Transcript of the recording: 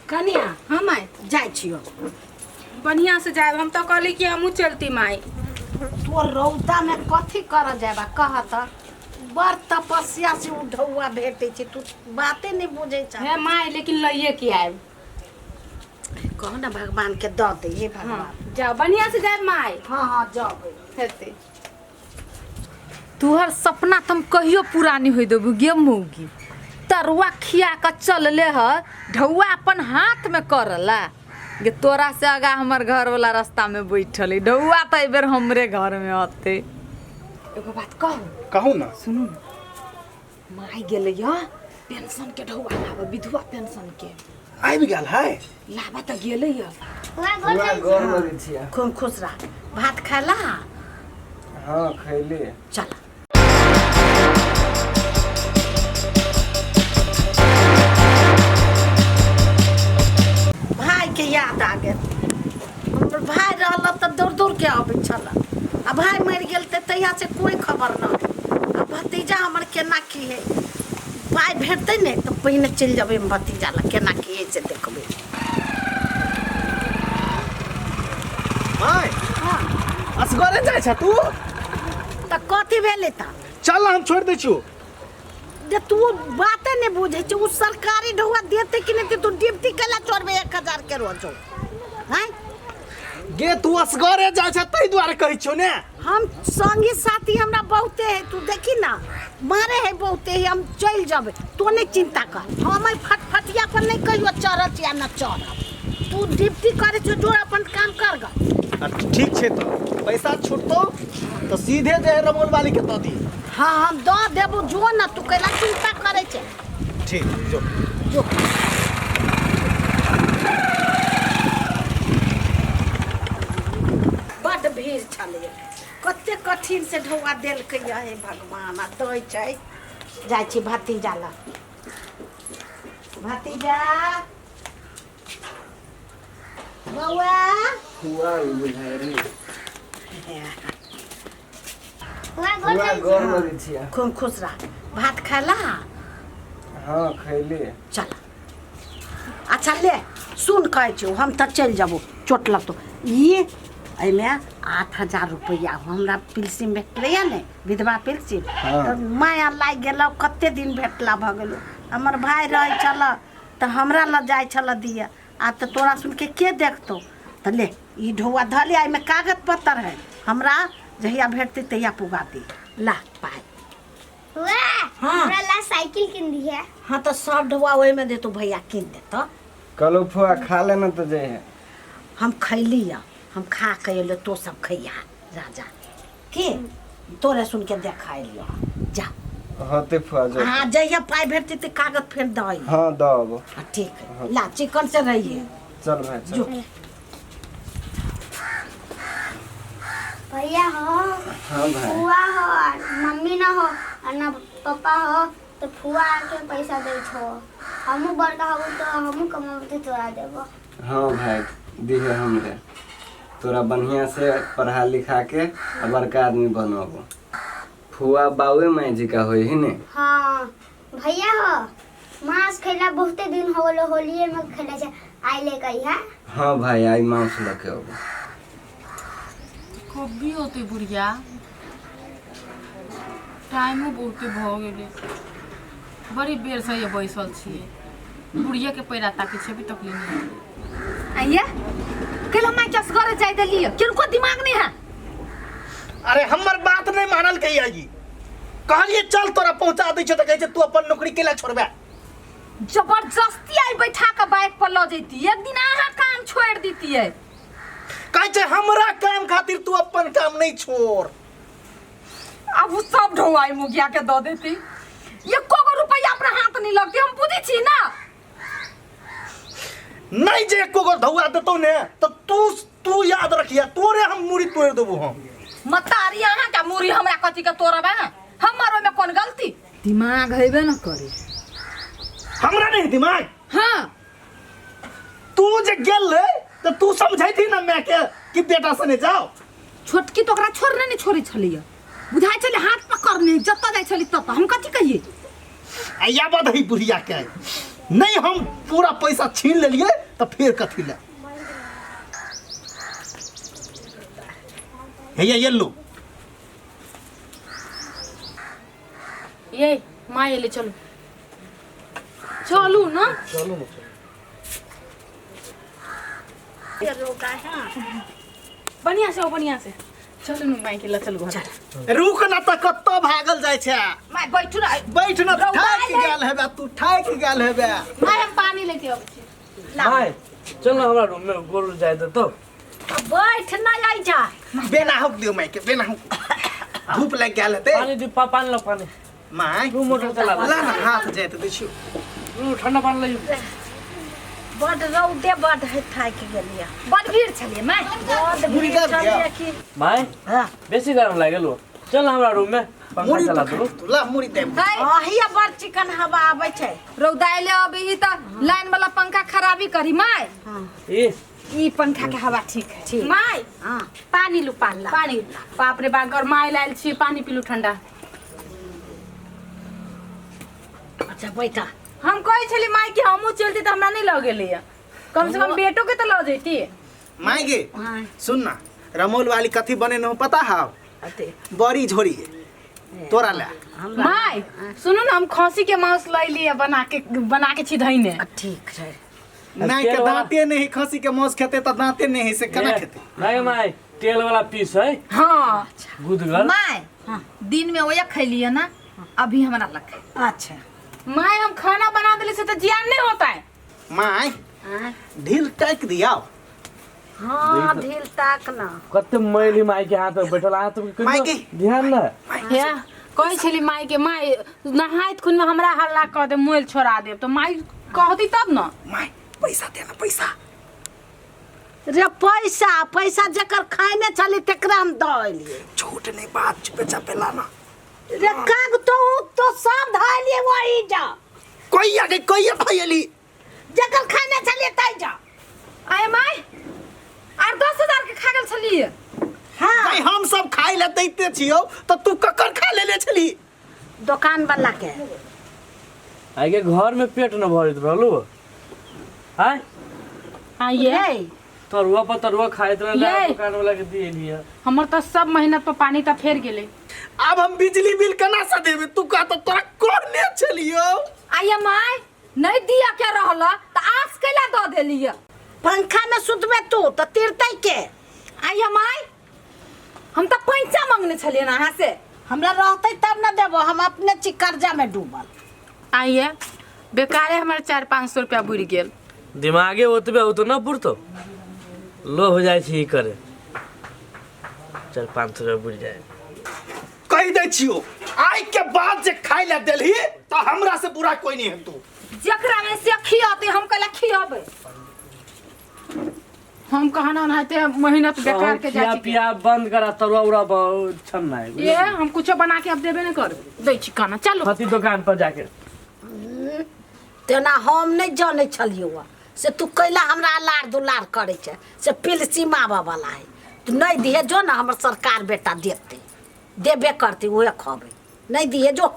कनिया। हाँ माय। जाइ छियो। बढ़िया से जायब। हम तो कहली कि हमहूँ चलती माय। तोर रौदा में कथी कर जाबा कह त? बड़ तपस्या से उ ढौआ भेटै छै, तू बाते नहीं बुझै छ। हे माय, लेकिन लइए के आयब। कह ना भगवान के दऽ दे। हे भगवान। हाँ, जाओ, बढ़िया से जायब माय। हाँ हाँ, जाओ। हेतै। तुहर सपना त हम कहियो पूरा नहीं होई देबू गे मौगी। तरुआ खिया के चलले ह, ढौआ अपन हाथ में करला गे। तोरा से आगा हमर घर वाला रास्ता में बैठल है ढौआ, त एहि बेर हमरे घर में अते। एगो बात कहू? कहू ना। सुनू न, माय गेलै ह पेंशन के ढौआ लाबऽ, विधवा पेंशन के। आबि गेल है? लाबऽ तऽ गेलै ह। फुआ, गोर लगै छियै। खूब खुश रह। भात खाला? हाँ, खैली। चल। भाई के याद आ गेल। हमर भाई रहल तऽ दौड़ दौड़ के अबै छल, आ भाई मरि गेल तऽ तहिया से कोई खबर न। आ भतीजा हमर केना की है? पाइ भेटतै ने तऽ पहिने चलि जेबै हम भतीजा लग, केना की है से देखबै। माय, असगरे जाइ छ तू? तऽ कथी भेलै तऽ? चल ना, हम छोड़ि दै छियौ। जे तू बाते नहि बुझै छै। ओ सरकारी ढौआ देतै कि नहि? तू ड्यूटी कैला छोड़बै 1000 के रोज आँय? गे, तू असगरे जाइ छ ताहि दुआरे कहै छियौ ने। हम संगी साथी हमरा बहुते है। तू देखी ना, मारे है बहुते है। हम चलि जेबै, तो नहीं चिंता कर। हम एहि फटफटिया पर नहीं कहियो चढ़ल छी आ न चढ़ब। तू ड्यूटी करै छौ, जो अपन काम कर ग। आ ठीक छै, तऽ पैसा छुटतौ तऽ सीधे जे है रमौल वाली के दऽ दी। हाँ, हम दऽ देबो, जो ना। तू कैला चिंता करै छै? ठीक, जो। जो। बड्ड भीड़ छलै, कते कठिन से ढौआ देलकै। हे भगवान! आ दै छै। जाइ छी भतीजा लग। भतीजा बौआ। फुआ बुझाइ रे। फुआ, गोर लगै छियै। खूब खुश रह। भात खाला? हाँ, खैली। चल। अच्छा ले, सुन, कहै छियौ, हम तऽ चलि जेबौ, चोट लगतौ। ई एहिमे 8000 रुपैआ हमरा पेंशन भेटलैए ने, विधवा पेंशन। हाँ। तऽ माया लागि गेलौ। कते दिन भेटला भऽ गेलौ। हमर भाय रहै छल तऽ हमरा लग जाइ छल दिअ। आ तऽ तोरा सुनके के देखतौ? तऽ ले, ई ढौआ धऽ ले। एहिमे कागज पत्तर है। हमरा जहिया भेटतै तहिया पुगा दे। ला पाइ। वाह! हाँ। हमरा ला साइकिल किन दी है। हाँ, तऽ सब ढौआ ओहिमे देतौ, भैया कीन देतौ। कहलहुँ फुआ, खा लेना तऽ जे है। हम खैली यऽ, हम खा के एलियो। तो सब खैया राजा के तोरे सुन के देखा एलियो। जा। होते फुआ, जो। हाँ, जहिया पाइ भेटतै तऽ कागज फेर दही। हाँ, दऽ अबो। हाँ, ठीक है। ला, चिकन से रहिए। चल भाई, चल। जो। भैया हो। हाँ भाई। फुआ हो और मम्मी ना हो और ना पापा हो तो फुआ आके पैसा दै छो। हमहूँ बड़का होबो तो हमहूँ कमाबो तो तोरा देबो। हाँ भाई, दिहे हमरे। तोरा बढ़िया से पढ़ा लिखा के आ बड़का आदमी बनबो। फुआ बाबे माय जी का होई ही ने? हाँ भैया हो, मांस खैला बहुते दिन हो गेलो। होलिये में खैला छै। आइ ले कहिया? हाँ भाई, आई मांस लके अबो। कभी होते बुढ़िया? टाइमो बहुते भऽ गेलै। बड़ी बेरसँ ये बैसल छियै, बुढ़ियाके पैरा ताकै छियै, अभी तक ले नहि एलै। आइए कैला माय के असगरे जाय देलियै? किनको दिमाग नहीं है? अरे, हमर बात नहीं मानल के आई। कहलिए चल, तोरा पहुंचा दै छियौ, तऽ कहै छै तू अपन नौकरी केला छोड़बे? जबरदस्ती आई बैठा के बाइक पर लऽ जैती। एक दिन अहाँ काम छोड़ दितियै। कहै छै हमरा काम खातिर तू अपन काम नहीं छोड़। अब उ सब ढोआई मुखिया के दऽ देती, एको गो रुपैया अपना हाथ नहीं लगती। हम बुझै छी ना। नहीं, जे एको गो धौआ देतौ ने तऽ तू तू याद रखिया, तोरे हम मुड़ी तोड़ देबो हम। मतारी अहाँ के मुड़ी, हमरा कथी के तोड़ब अहाँ? हमर ओहिमे कोन गलती? दिमाग हेबे न करे। हमरा नहीं दिमाग? हाँ। तू जे गेल रे तऽ तू समझैती ना मैं के कि बेटा सने जाओ। छोटकी तो ओकरा छोड़ने नहीं छोड़ै छलैया, बुझाइ छलै हाथ पकड़ने जतऽ जाइ छलै ततऽ। हम कथी कहियै? आ या बदही बुढ़िया के। नहीं हम पूरा पैसा छीन लेलिए तऽ फेर कथी लए हैया येल्लो ये माँ एलै चलू चलू ना चलू ने बढ़िया से आओ बढ़िया से चलू ना माई के लऽ चलू घर रुक ना तऽ कतऽ भागल जाइ छै माय बैठू ना बैठ ना थाकि गेल हेबे तू थाकि गेल हेबे माय हम पानी लेके अबै छी माय चल ना हमरा रूम में गोल जाय दे तो बैठ ना आई जा बेना हुक दियो माय के बेना हुक धूप लागि गेल हेतै पानी दी पानी लो पानी माय तू मोटर चला ला ना हाथ जाइत दै छियौ तू ठंडा पानी लइयो बड रौदे बड है थाकि गेलियै बड भीड़ छलियै माय बड मुड़ी भीड़ दब गया। छलियै कि माय हाँ बेसी गरम लागल हो चल ना हमरा रूम में पंखा मुड़ी चला पकड़ दो तू ला मुड़ी दे है अहिया बड़ चिकन हवा आबै छै रौदा एले अबे ही त लाइन वाला पंखा खराबी करी माय ई ई पंखा के हवा ठीक है ठीक माय हाँ पानी लू पानी पानी बाप रे बाप गरमाए लायल छी पानी पीलू ठंडा अच्छा बैठा हम कहै छली माय कि हमहूँ चलती तऽ हमरा नहि लऽ गेलैया कम से कम बेटो के तऽ लऽ जैती माय गे हाँ सुन ना रमौल वाली कथी बने न पता हाव अते बड़ी झोरी तोरा ला हमरा माय सुनू ना हम खसी के मांस लऽ लिअ बना के छी धैने ठीक छै नहीं के तेल वाला- दांते नहीं खसी के मांस खेते त दांते नहीं से केना खेते नहीं माय तेल वाला पीस है हाँ गुदगल माय दिन में ओया खैलिए ना अभी हमरा लग अच्छा माय हम खाना बना देली से तऽ जियान नहीं होता है माय हाँ ढील टाइक दियाओ हाँ ढील ताक ना कते मैली माय के हाथ में बैठल हाथ में माय के। ध्यान ना हे कहै छली माय के माय नहाइत खुन में हमरा हल्ला कऽ दे मोल छोड़ा देब तऽ माय कहती तब ना माय पैसा दे ना पैसा रे पैसा पैसा जकर खाने छली तेकरा हम दऽ एलियै झूठ नहीं बात चुपे चापे लाना रे काग तो उ तो सब धऽ एलियै वही जा कोई आगे कोई भैली जकर खाने छलियै तै जा आय माय आर 10,000 के खा गेल छलिए हाँ नहीं हम सब खाइ ले दैते छियौ त तू ककर खा लेले छली दोकान वाला के आइ के घर में पेट न भरत रहलू आय हाँ ये रे तरुआ पर तरुआ खाइत रहल ये। दुकान वाला के दिए हमर तऽ सब मेहनत पर पानी तऽ फेर गेलै आब हम बिजली बिल केना से देबै तू कह त तोरा कहने छलियौ आइए माय नहीं दिया के रहल त आस कैला दऽ देलिए पंखा में सुतबे तू तऽ तिरतै के आइए माय हम तऽ पैसा मांगने छलिए ना अहाँ से हमरा रहतै तब न देबो हम अपने छी कर्जा में डूबल आइए बेकारे हमर 400-500 रुपया बुड़ि गेल दिमागे ओतबे होतो न पुरतो लोभ जाइ छी ई करे 400-500 रुपया बुझ जाए कहि दै छियौ आइ के बाद जे खाइ ले देलही त हमरा से बुरा कोई नहीं हेतौ जकरा में से खियते हम कैला खियबै हम कहना ओनाहिते मेहनत बेकार के खिया जाइ छी पिया बंद करा तरुआ उरा छन ना ये हम कुछो बना के अब देबे नहीं कर दै छी खाना चलो हती दुकान पर जाके तेना हम नहि जानै छलियौ हँ से तू कैला हमरा अलार दुलार करै छै से पिलसी माबऽ वाला है तू नहि दिहे जो ने हमर सरकार बेटा देतै देबे करतै उहे खबै नहि दिहे जो।